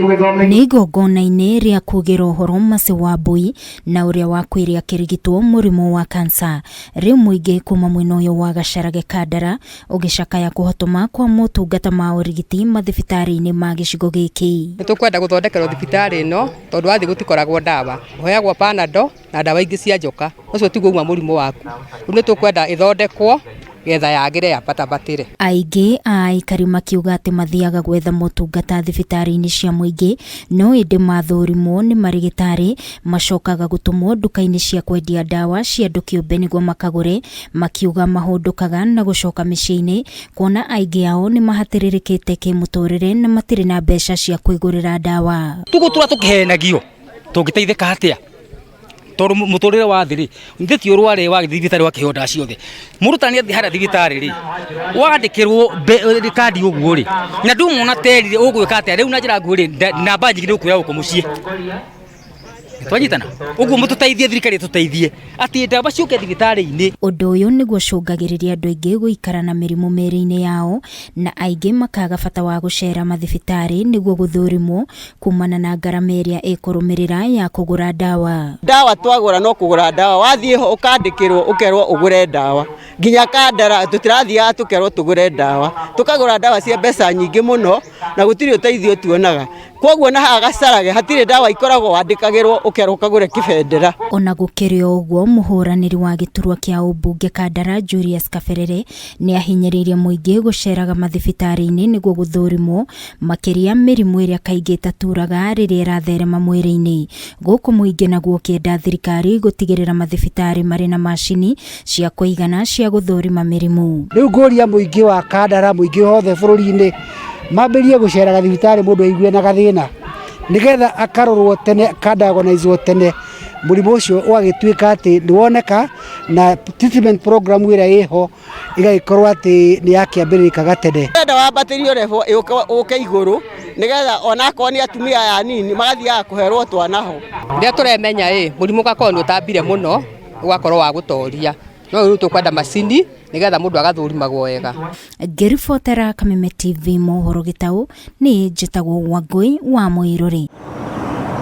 Nĩ igongona-inĩ rĩa kugĩra ũhoro Mercy Wambui na ũrĩa wakuire akĩrigitwo mũrimũ wa kansa. Rĩu mũingĩ kuma mwena ũyũ wa Gacharage Kandara ũgĩcakaya kũhotoma kwa motungata ma ũrigiti mathibitarĩ-inĩ ma gĩcigo gĩkĩ. Nĩ tũkwenda gũthondekerwo thibitarĩ ĩno tondũ wathiĩ gũtikoragwo ndawa, ũheagwo Panadol na ndawa ingĩ cia njoka, ũcio tiguo uma mũrimũ waku. Rĩu nĩ tũkwenda ĩthondekwo getha yagĩre yambatambatĩre. Aingĩ a aikari makiuga atĩ mathiaga gwetha motungata thibitarĩ-inĩ cia mũingĩ no ĩndĩ mathũrimwo nĩ marĩgĩtarĩ macokaga gũtũmwo nduka-inĩ cia kwendia ndawa cia andũ kĩũmbe nĩguo makagũre, makiuga mahũndũkaga na gũcoka mĩciĩ-inĩ kuona aingĩ ao nĩ mahatĩrĩrĩkĩte kĩmũtũrĩre na matirĩ na mbeca cia kwĩgũrĩra ndawa. Tũgũtũra tũkĩhenagio tũngĩteithĩka atĩa? Tondũ mũtũrĩre wa thĩ rĩ, ithe ti ũrware wagĩthiĩ thibitarĩ wakĩheo ndawa ciothe. Mũndũ ta nĩ athiĩ harĩa thibitarĩ rĩ, wandĩkĩrwo kandi ũguo rĩ, na nduma ona terire ũgwĩka atĩa? Rĩu na njĩra nguhĩ rĩ, namba nyingĩ nĩ ũkuoya gũkũ mũciĩ. Twanyitana? Ũguo mũtũteithie, thirikari ĩtũteithie atĩ ndawa ciũke thibitarĩ-inĩ. Ũndũ ũyũ nĩguo ũcũngagĩrĩria andũ aingĩ gũikara na mĩrimũ mĩĩrĩ-inĩ yao na aingĩ makaga bata wa gũcera mathibitarĩ nĩguo gũthũrimwo kumana na ngarama ĩrĩa ĩkũrũmĩrĩra ya kũgũra ndawa. Ndawa twagũra no kũgũra ndawa, wathiĩ ho ũkandĩkĩrwo ũkerwo ũgũre ndawa, nginya Kandara tũtirathiaga tũkerwo tũgũre ndawa, tũkagũra ndawa cia mbeca nyingĩ mũno na gũtirĩ ũteithio tuonaga. Koguo na haha Gacharage hatirĩ ndawa ikoragwo wandĩkagĩrwo ũkerwo ũkagũre kĩbendera. Ona gũkĩrĩ o ũguo, mũhũranĩri wa gĩturwa kĩa ũmbunge Kandara Julius Kaberere nĩ ahinyĩrĩirie mũingĩ gũceraga mathibitarĩ-inĩ nĩguo gũthũrimwo makĩria mĩrimũ ĩrĩa kaingĩ ĩtaturaga rĩrĩa ĩratherema mwĩrĩ-inĩ. Gũkũ mũingĩ naguo ũkĩenda thirikari gũtigĩrĩra mathibitarĩ marĩ na macini cia kũigana cia gũthũrima mĩrimũ. Rĩu ngũria mũingĩ wa Kandara, mũingĩ wothe bũrũri-inĩ mambĩrĩrie gũceraga thibitarĩ mũndũ aigue na gathĩna nĩgetha akarorwo tene, akadiagnoswo tene, mũrimũ ũcio ũgagĩtuĩka atĩ nĩ woneka na treatment program ĩrĩa ĩho ĩgagĩkorwo atĩ nĩ yakĩambĩrĩrĩkaga gatene. Ndĩrenda wambatĩrio level yũke igũrũ nĩgetha onakorwo nĩ atumia aya anini magathiaga kũherwo twana ho. Rĩrĩa tũremenya ĩ, mũrimũ ũgakorwo nĩ ũtambire mũno, ũgakorwo wa gũtoria. No rĩu tũkwenda macini nĩgetha mũndũ agathũrimagwo wega. Ngĩribotera Kameme TV mohoro gĩtaũ, niĩ njĩtagwo Wangũi wa Mũirũrĩ.